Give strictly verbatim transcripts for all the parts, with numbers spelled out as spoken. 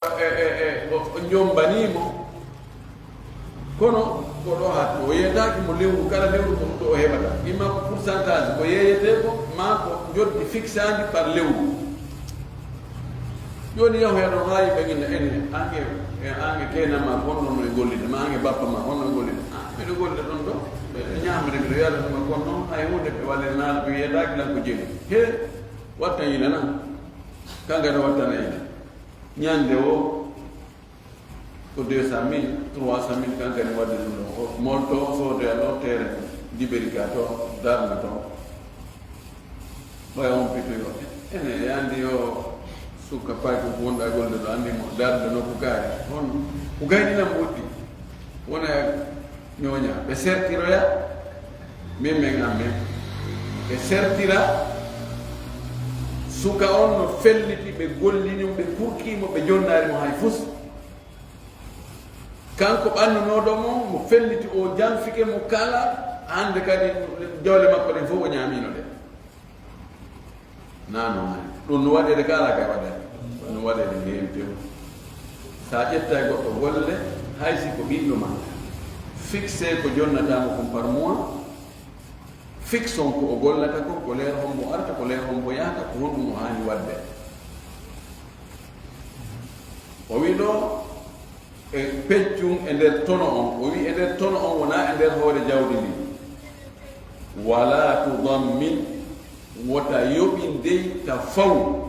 e, e, e, o, o njombanii mo. Kono ko ɗo hatti, o yeetaaki mo lewru, kala lewru ko ɗum ɗo o heɓata. Imma ko pourcentage ko yeeyetee ko, maa ko njoddi fixaandi par lewru. Jooni yahu e ɗon haa yiɓe ginna ene, an e, e an e keenan ma ko honno no e gollida, ma an e bappa ma honno e gollida. Ah, miɗo gollida ɗon ɗo, miɗo ñaamre, miɗo yara ɗum e kono noon, hay huunde ɓe walliranaano, ɓe yeetaaki lan ko jeyi. He, wattan yila nan. Kan kadi wattan yila. Ñande o, ko deux cent mille, trois cent mille, kan kadi wadde ɗum ɗo. O molto, soodoya ɗo, terrain, diberi ka to, darna to. Ɓay on pitoyo. Ene, e andi yo suka pay ko wonɗa e golde ɗo, andi mo darde nokku kaari. On, ko gayni nan woɗɗi. Wona ñooña. Ɓe sertiroya, min men an men. Ɓe sertira, suka on no felliti, ɓe gollini mo, ɓe kurkii mo, ɓe jonnaari mo hay fus. Kanko ɓannunooɗo mo, mo felliti, o janfike mo kala, hannde kadi jawle makko ɗen fof o ñaamiino ɗe. Naa non, ɗum no waɗeede ka alaa ka waɗeede. Ɗum no waɗeede nde yimɓe. So a ƴetta e goɗɗo golle, hay si ko ɓiɗɗo ma, fixe ko jonnata mo kon par mois, fixe on ko o gollata kon, ko leer hombo arta, ko leer hombo yahata, ko honɗum o haani waɗde. O wi ɗo, e peccum e nder tono on, o wi e nder tono on, wonaa e nder hoore jawdi ndin. Wala tudammin, wota yoɓin dey ka faw,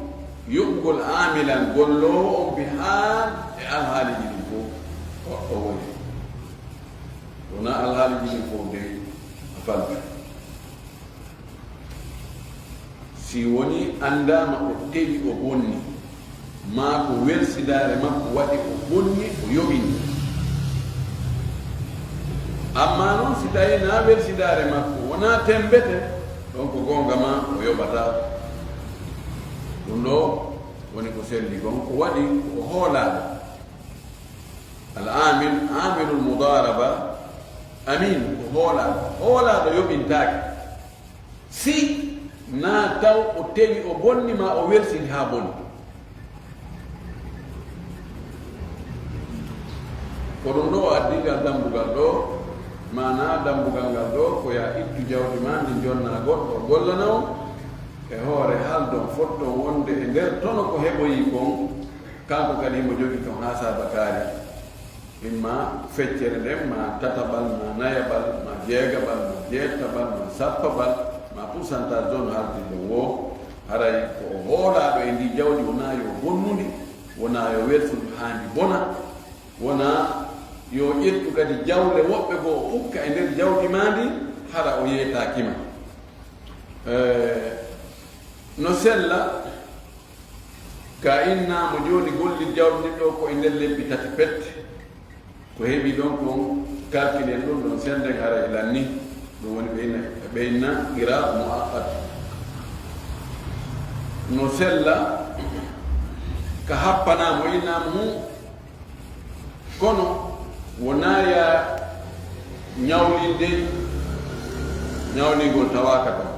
yoɓugol aamilan golloowo on bi haa e alhaaliiji ɗin fof. Goɗɗo woni. Wonaa alhaaliiji ɗin fof dey a falta. Si wonii anndaama o tewi o bonni, maa ko welsindaare makko waɗi o bonni, o yoɓini. Ammaa non, si tawii naa welsindaare makko wonaa temmbete, ɗon ko goonga maa o yoɓataa. Ɗum ɗoo woni ko selli kon, ko waɗi ko o hoolaaɗo. Al aamil, aamilul mudaaraba, amiin, ko hoolaaɗo. Hoolaaɗo yoɓintaake. Si naa taw o tewi o bonni maa o welsini haa bonni. Ko ɗum ɗoo o addi ngal dambugal ɗoo, maanaa dambugal ngal ɗoo ko yaa ittu jawdi maa ndin jonnaa goɗɗo o gollana on, e hoore haldon fotton wonde e nder tono ko heɓoyi kon, kanko kadi himo jogii ton haa saabakaari. Imma feccere nden, ma tataɓal, ma nayaɓal, ma jeegaɓal, ma jeettaɓal, ma sappaɓal, ma pourcentage zone haaltirde woo, haray ko o hoolaaɗo e ndii jawdi, wonaa yo bonnu ndi, wonaa yo welsu ndi haa ndi bona, wonaa yo ƴettu kadi jawle woɓɓe goo o ukka e nder jawdi maa ndin, hara o yeetaaki ma. Eh, no sella, Ka inna mo jooni golli jawdi ɗoo ko e nder lebbi tati pet. Ko heɓi ɗon kon calcul en ɗum ɗon senden haray lanni. Ɗum woni ɓe inna, ɓe inna qira muaqqat. No sella ka happanaa mo inna mo Kono wonaa ya ñawlinde, ñawlingol tawaaka ɗon.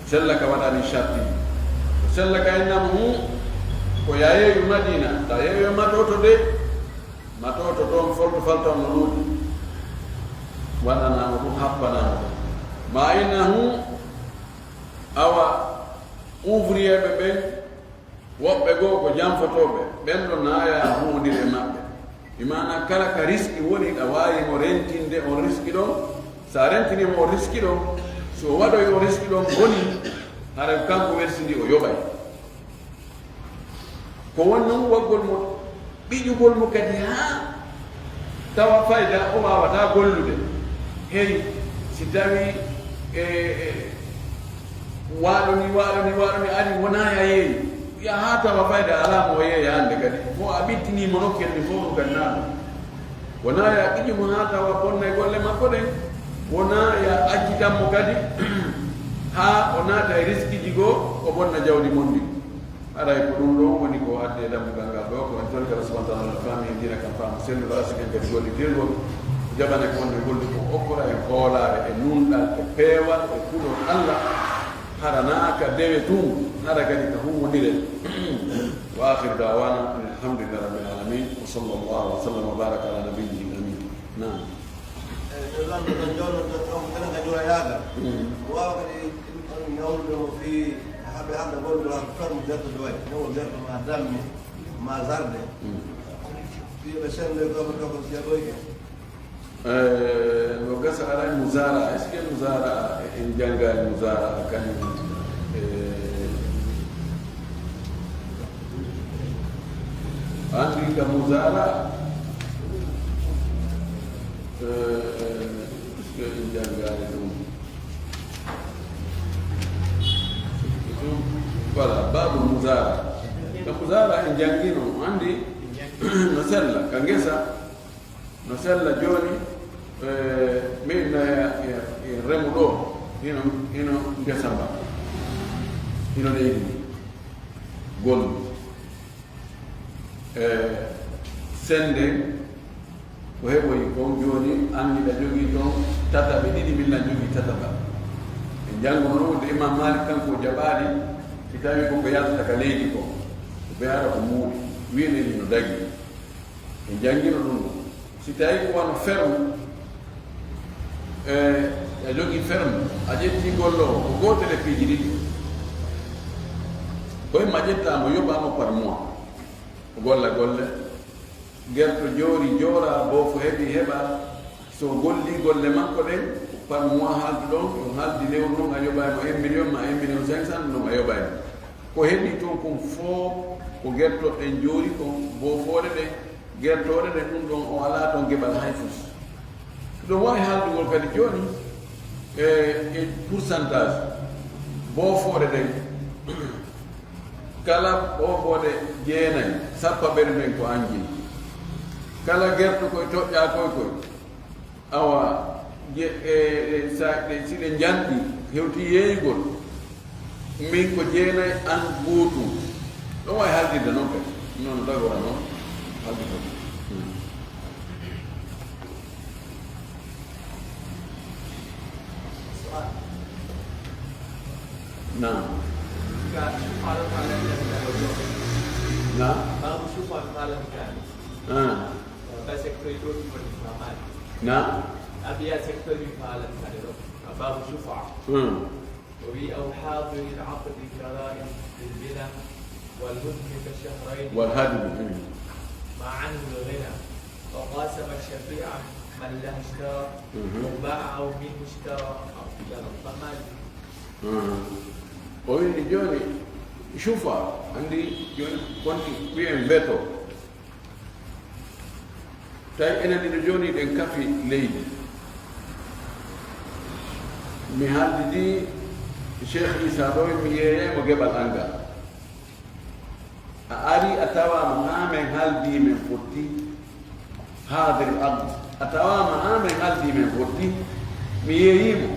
Sella ka waɗani sharti. Sella ka innama hu ko ya yeeyu Madina, ta yeeyu Matoto de, Matoto toon folto falta no luuti. Waɗanaama ɗum, happanaama ɗum. Ma innahu, awa, ouvrier ɓe ɓen, Woɓɓe goo ko janfotooɓe, ɓen ɗon na aya huwondira e maɓɓe. Bi maanaa kala ka riski woni, ɗa waawi mo rentinde on riski ɗon. So a rentinii mo on riski ɗon, si o waɗoyi on riski ɗon bonii, haray ko kanko welsindii o yoɓay. Ko woni non waggol mo Ɓiƴugol mo kadi haa tawa fayda o waawataa gollude. Hey, si tawii, e, e, waaɗo ni, waaɗo ni, waaɗo ni ari, wonaa ya yeeyi. Ya haa tawa fayda alaa mo o yeeya hannde kadi. Mo a ɓittinii mo nokkel ni fof ɗum kadi naano. Wonaa ya ɓiƴu mo haa tawa bonnay golle makko ɗen. Wonaa ya accitan mo kadi haa o naata e riskiji goo, o bonna jawdi mon ndin. Haray ko ɗum ɗon woni ko addi e dambugal ngal ɗoo, ko en torike Allah subhanahu wa ta'ala no faami en diina kan faamu selluɗo, arsiki en kadi gollitirgol, jaɓane ko wonde golli ko okkora en hoolaare e nunɗal e peewal e kulol Allah, hara naa ka dewe tun, hara kadi ka huwwondire. وآخر دعوانا أن الحمد لله رب العالمين، وصلى الله وسلم وبارك على نبيه الأمين. نعم. Eh, ɗo lanndo ɗon jooɗo ɗon, ɗon kala ka jura yaaga. Mm. O waawa kadi on ñawlude mo fii haɓe hannde gonɗo haa ferme gerto ɗo waɗi. Ñawo gerto ma dammi, ma zarde. Mm. Fii ɓe senndoy ko ɓe toko siyaɓoyke. Eh, no gasa alay muzaraa. Est-ce que muzaraa, en janngaali muzaraa kañum? Eh, anndi ka muzaraa, eh, est-ce que en janngaali ɗum? Voilà, baabu muzaraa. Ka muzaraa en janngi ɗum, anndi no sella, ka ngesa. No sella jooni, eh, min no e, e, e remu ɗoo, hino, hino ngesa mba, hino leydi ndi, gollu. Eh, senden ko heɓoyi kon jooni, an hiɗa jogii ton tataɓe ɗiɗi, min na jogii tataɓa. E janngo non wonde Imam Malik kanko o jaɓaali, si tawi ko ko yaltata ka leydi kon, ko ɓe ara ko muuɗi, wi'en hino dagii. En janngino ɗum ɗo. Si tawii ko wano ferme, e, a jogii ferme, a ƴettii golloowo, ko gootel e piiji ɗiɗi. Ko imma ƴettaa mo, yoɓaa mo par mois. O golla golle. Gerto joori, joora, boofo heɓi, heɓa. So o gollii golle makko ɗen, par mois haaldu ɗon, yo haaldi lewru ndun, a yoɓay mo un million ma un million cinq cent, ɗun ɗon a yoɓay mo. Ko heɓi ton kon fow, ko gertooɗe ɗen joori kon, boofooɗe ɗen, gertooɗe ɗen, ɗun ɗon o alaa ton geɓal hay fus. Ɗun waawi haaldugol kadi jooni, e, e pourcentage, boofooɗe ɗen, kala boofooɗe jeenay, sappaɓere nden ko an jeyi. Kala gerto koy toƴƴaa koy koy, Awa, je-, e, e, sa-, e, si ɗe njanɗi, hewti yeeyugol, min ko jeenay, an gootun. Ɗon waawi haldirde non kadi. Non no dagora non, haldi kadi. Hmm. Naam. Naam. Ah. Na? Abiya secteur yu faalan kadi ɗo. Babu shufa. Hmm. O wi aw hadiri al-aqdi karain fil bina wal hudmi ka shahrayn. Wal hadmi, hmm. Ma anhu al-ghina. Wa qasama shafi'a man lahu ishtara. Mhm. Wa ba'a aw minhu ishtara aw ishtara. Fa mali. Hmm. O wi jooni shufa, anndi jooni konti wi'en veto. Tawi enen ɗiɗo jooni ɗen kafi leydi. Mi haaldidii Cheikh Issa ɗo, mi yeeyay mo geɓal an ngal. A ari a tawaama haa men haaldii men fotti. Haadir abd. A tawaama haa men haaldii men fotti. Mi yeeyii mo.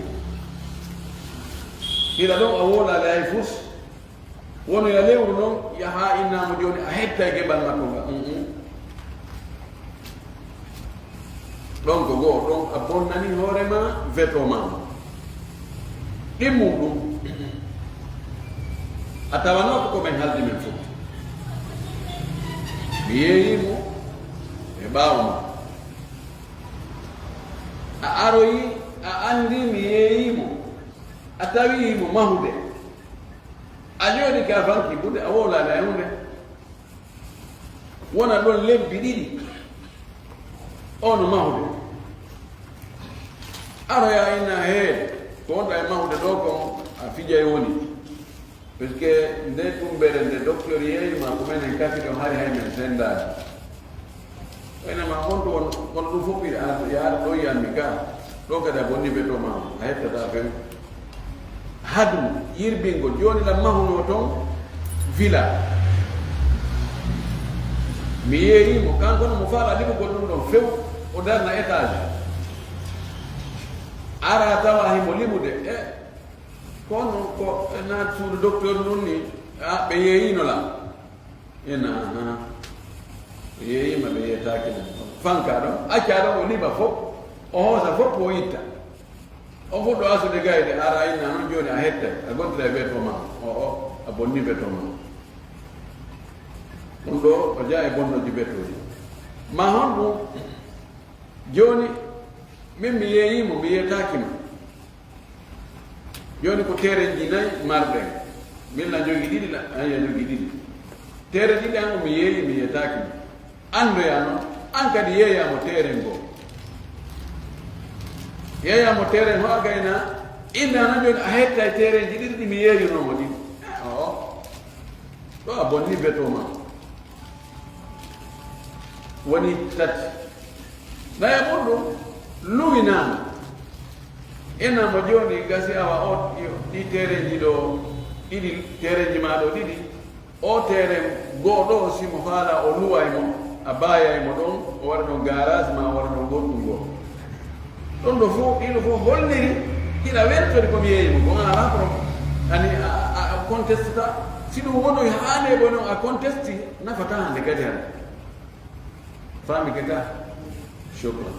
Hila ɗon a wowlaali hay fus. Wonoya lewru non, yaha inna mo jooni, a hettay geɓal makko ngal. Mm, mm. Ɗon ko go'o, ɗon a bonnani hoore ma veto ma. Ɗimmun ɗum. A tawanooka ko men haldi men fof. Mi yeeyii mo e ɓaawo ma. A aroyi, a anndi mi yeeyii mo. A tawii mo mahude. A jooɗii ka fanki buɗe, a wowlaali hay huunde. Wona ɗon lebbi ɗiɗi, o no mahude. Aroya inna hee, ko wonɗa e mahude ɗoo kon, a fijay woni. Parce que nde tummbere nde docteur yeeyi ma, ko menen kafi ɗon, hari hay men senndaani. Ene ma on ɗo won, kono ɗum fof ɓiɗa an, yaara ɗo yiyatmi ka, ɗo kadi a bonni beto ma, a hettataa few. Hadmu, yirbingol, jooni lan mahunoo ton villa. Mi yeeyii mo, kanko no mo faalaa liɓugol ɗum ɗon few, o darna étage. Ara tawa himo liɓude, e, kono ko naat suudu docteur ndun ni, a, ɓe yeeyiino lan. Ina, ahan. Yeeyima ɓe yeetaaki ɗum. Fanka ɗon, acca ɗon o liɓa fof, o hoosa fof o itta. O fuɗɗo asude gayde, ara inna non jooni a hettay, a gontira e beto ma. O, o, a bonni beto ma. Ɗun ɗoo o jaa e bonnooji betooji. Ma honɗun? Jooni, min mi yeeyii mo, mi yeetaaki ma. Jooni ko teerenji nayi marɗen. Min na jogii ɗiɗi, na, an ya jogii ɗiɗi. Teere ɗiɗi an mi yeeyii, mi yeetaaki ma. Anndoyaa non, an kadi yeeyaa mo teeren goo. Yeeyaa mo teeren ho a gaynaa, inna non jooni a hettay teerenji ɗiɗi ɗi mi yeeyunoo mo ɗin. Eh, oo. Ɗoo a bonnii betoo maa. Woni tati. Nayaɓun ɗun, luwinaa mo. Inna mo jooni gasi awa o, ɗi teerenji ɗoo, ɗiɗi, teerenji maa ɗoo ɗiɗi. O teeren goo ɗoo, si mo faalaa o luway mo, a baayay mo ɗon, o waɗa ɗon gaaraas maa o waɗa ɗon goɗɗun goo. Ɗon ɗoo fow, ɗin ɗoo fow holniri hiɗa weltori ko mi yeeyi mo, ko an alaa problème. Ani a, a, a contestata, si ɗun wonoyi haanee bone on a contesti, nafataa hande kadi hande. Faami ke ka? Shukran.